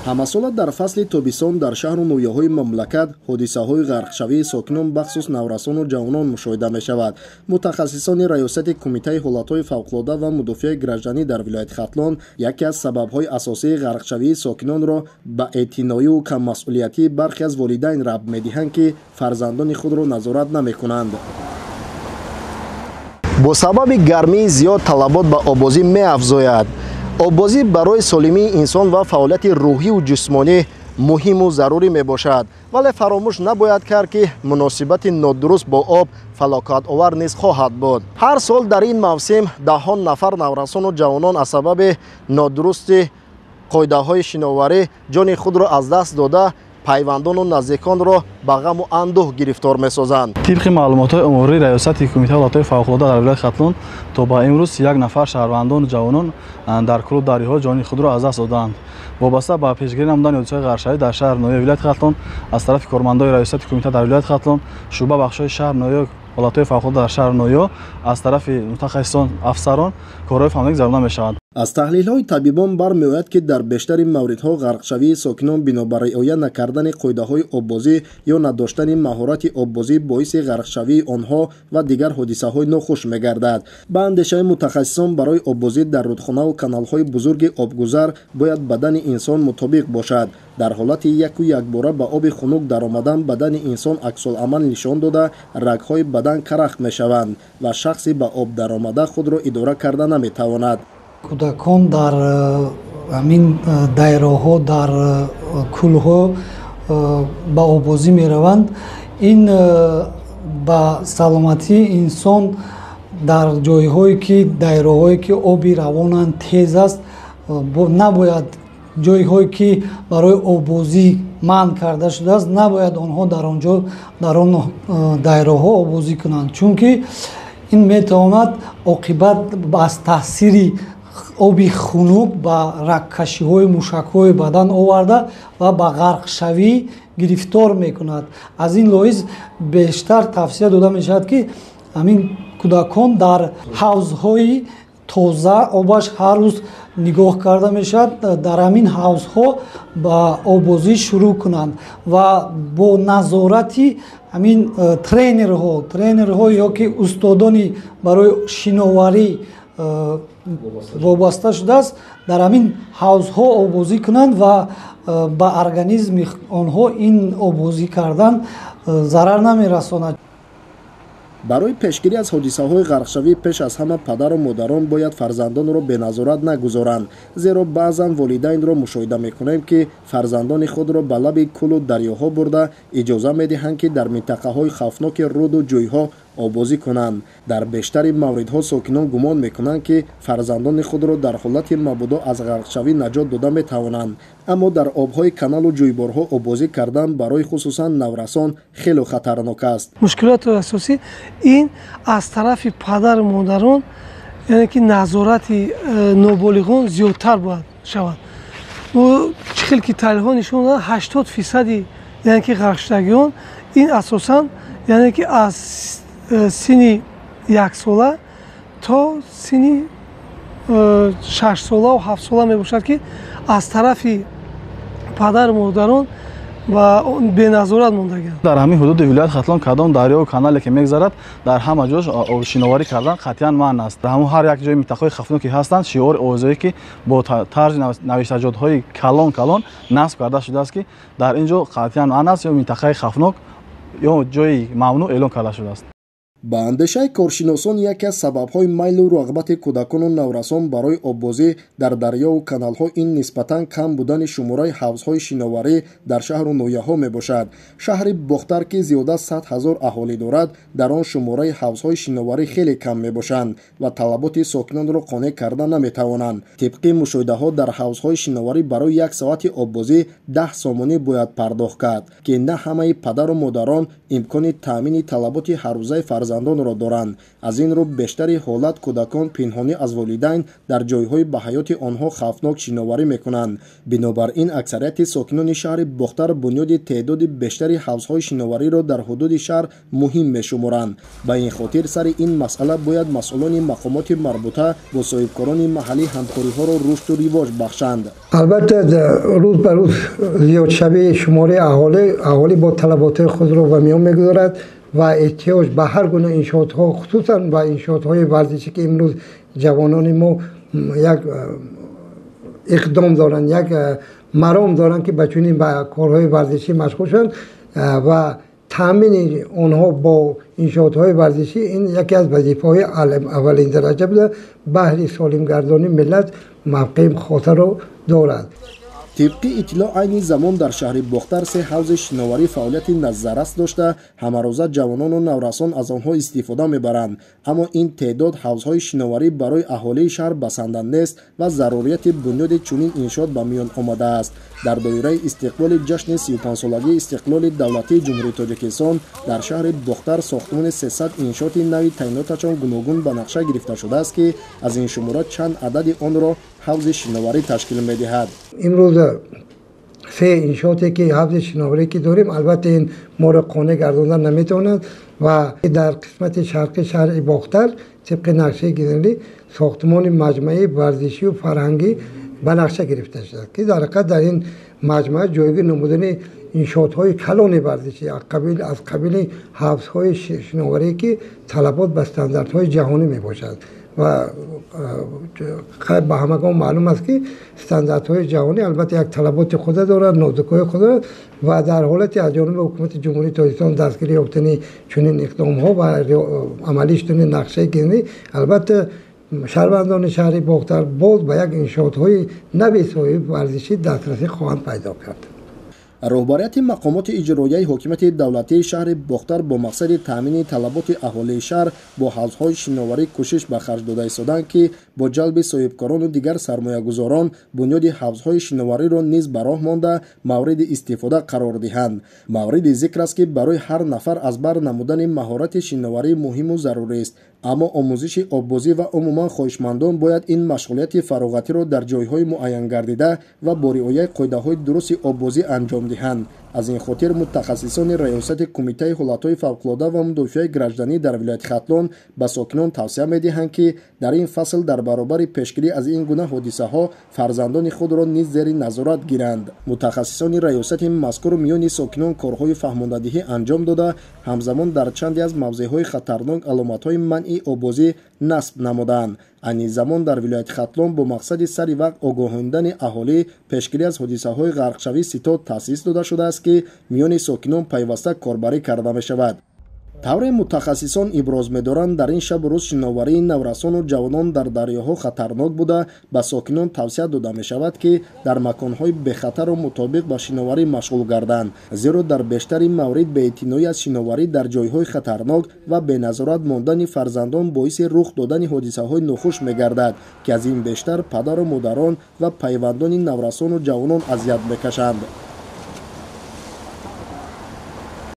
Ҳамасола дар фасли тобистон дар шаҳру ноҳияҳои мамлакат ҳодисаҳои ғарқшавии сокинон, бахусус наврасону ҷавонон мушоҳида мешавад. Мутахассисони Раёсати Кумитаи ҳолатҳои фавқулода ва мудофиаи гражданӣ дар вилояти Хатлон яке аз сабабҳои асосии ғарқшавии сокинонро ба эътиноию каммасъулиятии бархе аз волидайн рабт медиҳанд, ки фарзандони худро назорат намекунанд. Бо сабаби гармии зиёд талабот ба оббозӣ меафзояд. Оббозӣ барои солимии инсон ва фаъолияти рӯҳиву ҷисмонӣ муҳиму зарурӣ мебошад, вале фаромӯш набояд кард, ки муносибати нодуруст бо об фалокатовар низ хоҳад буд. Ҳар сол дар ин мавсим даҳон нафар наврасону ҷавонон аз сабаби нодурусти қоидаҳои шиноварӣ ҷони худро аз даст дода, пайвандону наздиконро ба ғаму андӯҳ гирифтор месозанд. Тибқи маълумотҳои умурии Раёсати Кумитаи ҳолатҳои фавқулода дар вилояти Хатлон, то ба имрӯз 31 нафар шаҳрвандону ҷавонон дар кӯлу дарёҳо ҷони худро аз даст додаанд. Вобаста ба пешгирӣ намудани ҳодисаҳои ғарқшавӣ дар шаҳр ноҳияи вилояти Хатлон аз тарафи кормандони Раёсати Кумита дар вилояти Хатлон, шӯъба бахшҳои шаҳр ноҳия, ҳолатҳои фавқулода дар шаҳр ноҳия аз тарафи мутахассисон, афсарон корҳои фаҳмонӣ гузаронида мешаванд. Аз таҳлилҳои табибон бармеояд, ки дар бештари мавридҳо ғарқшавии сокинон бинобар риоя накардани қоидаҳои оббозӣ ё надоштани маҳорати оббозӣ боиси ғарқшавии онҳо ва дигар ҳодисаҳои нохуш мегардад. Ба андешаи мутахассисон, барои оббозӣ дар рудхонаву каналҳои бузурги обгузар бояд бадани инсон мутобиқ бошад. Дар ҳолати яку якбора ба оби хунук даромадан бадани инсон аксуламал нишон дода, рагҳои бадан карахт мешаванд ва шахси ба об даромада худро идора карда наметавонад. Кӯдакон дар ҳамин дайроҳо, дар кӯлҳо ба оббозӣ мераванд. Ин ба саломатии инсон дар ҷойҳое ки дайроҳое ки оби равонанд, тез аст, набояд ҷойҳое ки барои оббозӣ манъ карда шудааст, набояд онҳо дар он ҷо, дар он дайроҳо оббозӣ кунанд, чунки ин метавонад оқибат аз таъсири оби хунук ба рагкашиҳои мушакҳои бадан оварда ва ба ғарқшавӣ гирифтор мекунад. Аз ин лоиз бештар тавсия дода мешавад, ки ҳамин кӯдакон дар ҳавзҳои тоза, обаш ҳар рӯз нигоҳ карда мешавад, дар ҳамин ҳавзҳо ба оббозӣ шурӯъ кунанд ва бо назорати ҳамин тренерҳо ё ки устодони барои шиноварӣ вобаста шудааст, дар ҳамин ҳавзҳо оббозӣ кунанд ва ба организми онҳо ин оббозӣ кардан зарар намерасонад. Барои пешгирӣ аз ҳодисаҳои ғарқшавӣ пеш аз ҳама падару модарон бояд фарзандонро беназорат нагузоранд, зеро баъзан волидайнро мушоҳида мекунем, ки фарзандони худро ба лаби кӯлу дарёҳо бурда иҷоза медиҳанд, ки дар минтақаҳои хавфноки руду ҷӯйҳо оббозӣ кунанд. Дар бештари мавридҳо сокинон гумон мекунанд, ки фарзандони худро дар ҳолати мабодо аз ғарқшавӣ наҷот дода метавонанд, аммо дар обҳои каналу ҷӯйборҳо оббозӣ кардан барои хусусан наврасон хеле хатарнок аст. Мушкилоти асосӣ ин аз тарафи падару модарон, яъне ки назорати ноболиғон зиёдтар бояд шавад. Чӣ хел ки таҳлилҳо нишон доданд, 80%-и яъне ки ғарқшудагиён ин асосан яъне ки аз синни яксола то синни 6-солаву 7-сола мебошад, ки аз тарафи падару модарон ва беназорат мондагианд. Дар ҳамин ҳудуди вилояти Хатлон кадом дарёву канале ки мегзарад, дар ҳама ҷош шиноварӣ кардан қатъиян манъ аст. Дар ҳамон ҳар як ҷои минтақаҳои хавфноке ҳастанд, шиори овозое ки бо тарзи навиштаҷотҳои калон калон насб карда шудааст, ки дар ин ҷо қатъиян манъ аст ё минтақаи хавфнок ё ҷои мамнӯъ эълон карда шудааст. Ба андешаи коршиносон, яке аз сабабҳои майлу рағбати кӯдакону наврасон барои оббозӣ дар дарёву каналҳо ин нисбатан кам будани шумораи ҳавзҳои шиноварӣ дар шаҳру ноҳияҳо мебошад. Шаҳри Бохтар, ки зиёда 100 000 аҳолӣ дорад, дар он шумораи ҳавзҳои шиноварӣ хеле кам мебошанд ва талаботи сокинонро қонеъ карда наметавонанд. Тибқи мушоҳидаҳо, дар ҳавзҳои шиноварӣ барои як соати оббозӣ 10 сомонӣ бояд пардохт кард, ки на ҳамаи падару модарон имкони таъмини талаботи ҳаррӯзаи фарзандонро доранд. Аз ин рӯ бештари ҳолат кӯдакон пинҳонӣ аз волидайн дар ҷойҳои ба ҳаёти онҳо хавфнок шиноварӣ мекунанд. Бинобар ин аксарияти сокинони шаҳри Бохтар бунёди теъдоди бештари ҳавзҳои шиновариро дар ҳудуди шаҳр муҳим мешуморанд. Ба ин хотир сари ин масъала бояд масъулони мақомоти марбута бо соҳибкорони маҳаллӣ ҳамкориҳоро рушду ривоҷ бахшанд. Албатта, рӯз ба рӯз зиёдшавии шумораи аҳолӣ бо талаботҳои худро ба миён мегузорад ва эҳтиёҷ ба ҳар гуна иншоотҳо, хусусан ба иншоотҳои варзишӣ, ки имрӯз ҷавонони мо як иқдом доранд, як маром доранд, ки ба чунин ба корҳои варзишӣ машғул шаванд ва таъмини онҳо бо иншоотҳои варзишӣ ин яке аз вазифаҳои аввалин дараҷа буда, баҳри солимгардонии миллат мавқеи хосаро дорад. Тибқи иттилоъ, айни замон дар шаҳри Бохтар се ҳавзи шиноварӣ фаъолияти назаррас дошта, ҳамарӯза ҷавонону наврасон аз онҳо истифода мебаранд. Аммо ин теъдод ҳавзҳои шиноварӣ барои аҳолии шаҳр басанда нест ва зарурияти бунёди чунин иншоот ба миён омадааст. Дар доираи истиқболи ҷашни 35-солагии истиқлоли давлатии Ҷумҳурии Тоҷикистон дар шаҳри Бохтар сохтмони 300 иншооти нави таъиноташон гуногун ба нақша гирифта шудааст, ки аз ин шумора чанд адади онро ҳавзи шиноварӣ ташкил медиҳад. Имрӯз се иншооте ки ҳавзи шиноварӣ ки дорем, албатта ин моро қонеъ гардонда наметавонад ва дар қисмати шарқи шаҳри Бохтар тибқи нақшаи генералӣ сохтмони маҷмӯаи варзишию фарҳангӣ ба нақша гирифта шудааст, ки дар ҳақиқат дар ин маҷмӯа ҷойгир намудани иншоотҳои калони варзишӣ аз қабили ҳавзҳои шиноварӣ, ки талабот ба стандартҳои ҷаҳонӣ мебошад ва ба ҳамагон маълум аст, ки стандартҳои ҷаҳонӣ албатта як талаботи худа дорад, нозукиҳои худа ва дар ҳолати аз ҷониби ҳукумати Ҷумҳурии Тоҷикистон дастгирӣ ёфтани чунин иқдомҳо ва амалӣ шудани нақшаи генералӣ, албатта шаҳрвандони шаҳри Бохтар боз ба як иншоотҳои нави соҳиби варзишӣ дастрасӣ хоҳанд пайдо кард. Роҳбарияти мақомоти иҷроияи ҳокимияти давлатии шаҳри Бохтар бо мақсади таъмини талаботи аҳолии шаҳр бо ҳавзҳои шиноварӣ кӯшиш ба харҷ дода истоданд, ки бо ҷалби соҳибкорону дигар сармоягузорон бунёди ҳавзҳои шиновариро низ ба роҳ монда мавриди истифода қарор диҳанд. Мавриди зикр аст, ки барои ҳар нафар аз бар намудани маҳорати шиноварӣ муҳиму зарурист, аммо омӯзиши оббозӣ ва умуман хоҳишмандон бояд ин машғулияти фароғатиро дар ҷойҳои муайянгардида ва бо риояи қоидаҳои дурусти оббозӣ анҷом диҳанд. Аз ин хотир мутахассисони раёсати Кумитаи ҳолатҳои фавқулода ва мудофиаи гражданӣ дар вилояти Хатлон ба сокинон тавсия медиҳанд, ки дар ин фасл дар баробари пешгирӣ аз ин гуна ҳодисаҳо фарзандони худро низ зери назорат гиранд. Мутахассисони раёсати мазкур миёни сокинон корҳои фаҳмондадиҳӣ анҷом дода, ҳамзамон дар чанде аз мавзеъҳои хатарнок аломатҳои манъи оббозӣ насб намуданд. Айни замон дар вилояти Хатлон бо мақсади сари вақт огоҳондани аҳолӣ пешгирӣ аз ҳодисаҳои ғарқшавӣ ситод таъсис дода шудааст, ки миёни сокинон пайваста корбарӣ карда мешавад. Тавре мутахассисон иброз медоранд, дар ин шабу рӯз шиноварии наврасону ҷавонон дар дарёҳо хатарнок буда, ба сокинон тавсия дода мешавад, ки дар маконҳои бехатару мутобиқ ба шиноварӣ машғул гарданд, зеро дар бештари маврид беэътиноӣ аз шиноварӣ дар ҷойҳои хатарнок ва беназорат мондани фарзандон боиси рух додани ҳодисаҳои нохуш мегардад, ки аз ин бештар падару модарон ва пайвандони наврасону ҷавонон азият мекашанд.